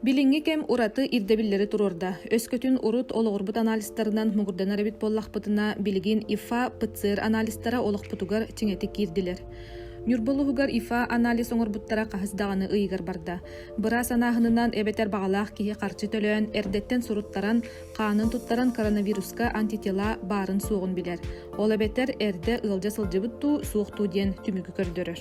Билиҥҥи кэм ураты ирдэбиллэри туруорда. Өскөтүн урут олоҕурбут анализтарынан муҥурданар эбит буоллахпытына, билигин ИФА, ПЦР анализтара олохпутугар чиҥэтик киирдилэр. Ньурба улууһугар ИФА анализ оҥорбуттара хаһыс даҕаны ыйыгар барда. Быраас анааһынынан эбэтэр баҕалаах киһи харчы төлөөн, эрдэттэн суруттаран, хаанын туттаран коронавируска антитела баарын-суоҕун билэр. Ол эбэтэр эрдэ ыалдьа сылдьыбыт дуу, суох дуу диэн түмүгү көрдөрөр.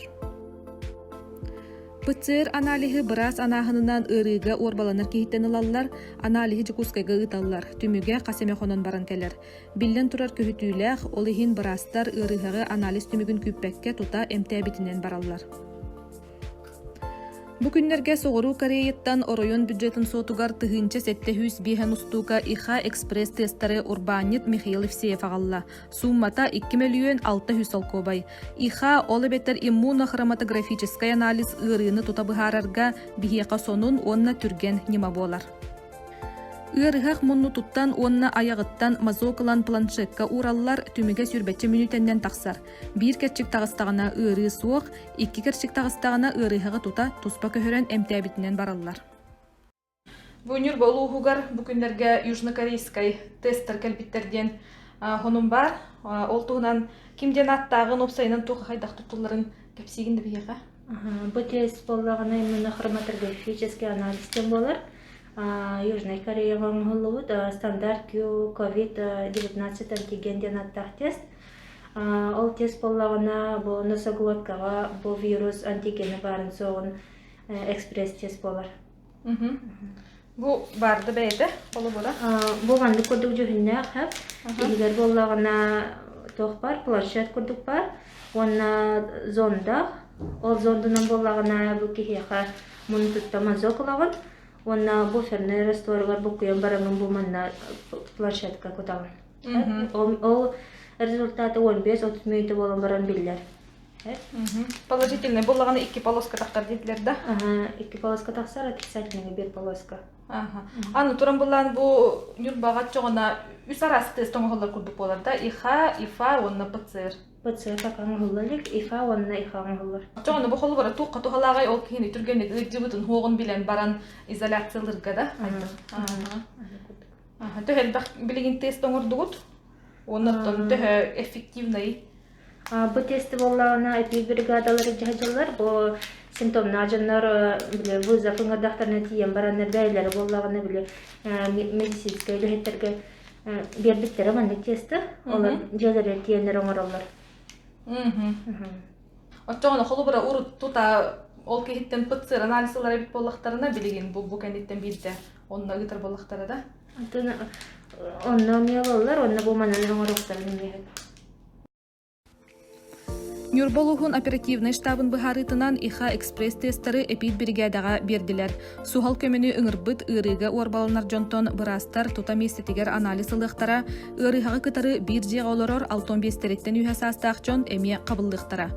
ПЦР аналиһы быраас анааһынынан ыарыыга уорбаланар киһиттэн ылаллар, аналиһы Дьокуускайга ыыталлар, түмүгэ хас эмэ хонон баран кэлэр. Биллэн турар көһүтүүлээх, ол иһин быраастар ыарыһаҕы анализ түмүгүн күүппэккэ тута эмтээбитинэн бараллар. Бу күннэргэ Соҕуруу Кореяттан оройуон бюджетын суотугар 1705 устуука ИХА экспресс-тестары урбаанньыт Михаил Евсеев аҕалла. Сууммата 2 мөлүйүөн 600 солкуобай. ИХА, ол эбэтэр иммунохроматографическай анализ ыарыыны тута быһаарарга биһиэхэ сонун уонна түргэн ньыма буолар. Ыарыһах муннутуттан уонна айаҕыттан мазок ылан планшекка уураллар, түмүгэ сүүрбэччэ мүнүүтэннэн тахсар. Биир кэрчик таҕыстаҕына ыарыы суох, икки кэрчик таҕыстаҕына ыарыһаҕы тута туспа көһөрөн эмтээбитинэн бараллар. Бу Ньурба улууһугар бу күннэргэ южнокорейскай тестер кэлбиттэр диэн хонум баар. Ол туһунан ким диэн ааттааҕын, уопсайынан туох хайдах туттулларын кэпсиигин да биһиэхэ. Бу тест буоллаҕына иммунохроматографический анализ диэн буолар. Южнай Кореяҕа оҥоһуллубут стандарт Q COVID-19 антиген диэн ааттаах тест. Ол тест буоллаҕына бу носоглоткаҕа бу вирус антигена баарын суоҕун экспресс-тест буолар. Бу баарда бэйэтэ холобура? Бу маннык курдук дьүһүннээх хэп. Иһигэр буоллаҕына туох баар, планшет курдук баар уонна зондаах. Ол зондунан буоллаҕына бу киһиэхэ муннутуттан мазок ылаҕын уонна буфернай растворугар буккуйан бараҥҥын бу манна планшетка кутаҕын. Ол результаты 15-30 мүнүүтэ буолан баран биллэр. Положительный буоллаҕына икки полоска тахсар диэтилэр да? Ага, икки полоска тахсар, отрицательный биир полоска. Ага. Аны туран буллаан бу Ньурбаҕа чоҕуна үс араас тест оҥоһуллар курдук буолар да? ИХА, ИФА уонна ПЦР. ПЦР пока оҥоһулла илик, ИФА уонна ИХА оҥоһуллар. Чоҕуна бу холобура туохха туһалааҕай ол киһини түргэнник ыалдьыбытын хуоҕун билэн баран изоляциялыырга да? Ага. Ага. Төһө элбэх билигин тест оҥордугут? Уонна төһө эффективный? Бу тести буоллаҕына эпид-бригадалар илдьэ сылдьаллар. Бу симптомнаах дьоннор били вызов ыҥырдахтарына тиийэн бараннар бэйэлэрэ буоллаҕына били медицинскэй үлэһиттэргэ биэрбиттэрэ маннык тесты. Олор дьиэлэригэр тиийэннэр оҥороллор. Оччоҕуна холобура урут тута ол киһиттэн ПЦР анализ ылар эбит буоллахтарына билигин бу бу кэнниттэн биирдэ онно ыытар буоллахтара да? Онно эмиэ ылаллар, онно бу манан оҥоруохтарын эмиэ сөп. Ньурба улууһун оперативнай штабын быһаарыытынан ИХА экспресс-тестары эпид-биригээдэҕэ биэрдилэр. Суһал көмөнү ыҥырбыт ыарыыга уорбаланар дьонтон быраастар тута миэстэтигэр анализ ылыахтара, ыарыһаҕы кытары биир дьиэҕэ олорор 65-тэриттэн үһэ саастаах дьон эмиэ хабыллыахтара.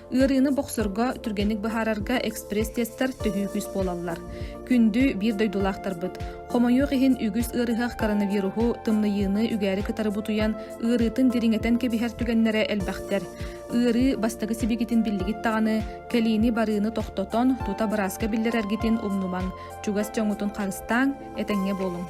Ыарыыны бохсорго, түргэнник быһаарарга экспресс-тестар төһүү күүс буолаллар. Күндү биир дойдулаахтарбыт, хомойуох иһин үгүс ыарыһах коронавируһу, тымныйыыны үгээри кытары бутуйан, ыарыытын дириҥэтэн кэбиһэр түгэннэрэ элбэхтэр. Ыарыы бастакы сибикитин биллигит даҕаны, кэлиини-барыыны тохтотон, тута бырааска биллэрэргитин умнумаҥ, чугас дьоҥҥутун харыстааҥ, этэҥҥэ буолуҥ.